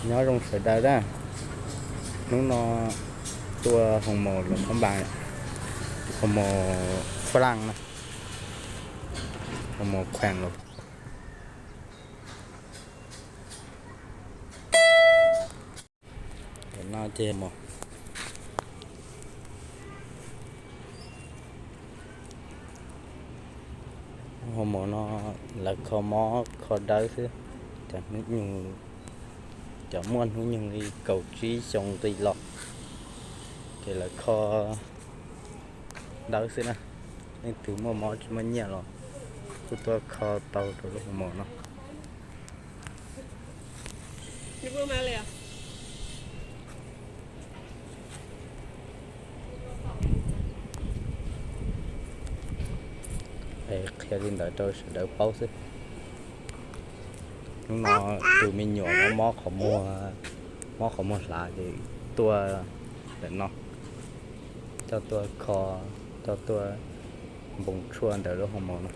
Nyob zoo sawv daws na, hnub no tua hoo maum los thab npas, hoo maum Fab Laj na, hoo maum khees los. No ces hoo maum no lawv kho mob kho dawb xwb, cov hnub nyoog, cov muaj hnub nyoog li kaum tsib xyoo nqis los ces lawv kho dawb xwb na. Leej twg muaj mob tsis muaj nyiaj los kuj tuaj kho tau rau lub hoo maum no. Qhia li ntawd rau sawv daws paub xwb. Hnub no tus me nyuam mob qhov muag, mob qhov muag hlav ces tuaj ntawm no, coj tuaj kho, coj tuaj npoos tshuaj ntawm lub hoo maum no.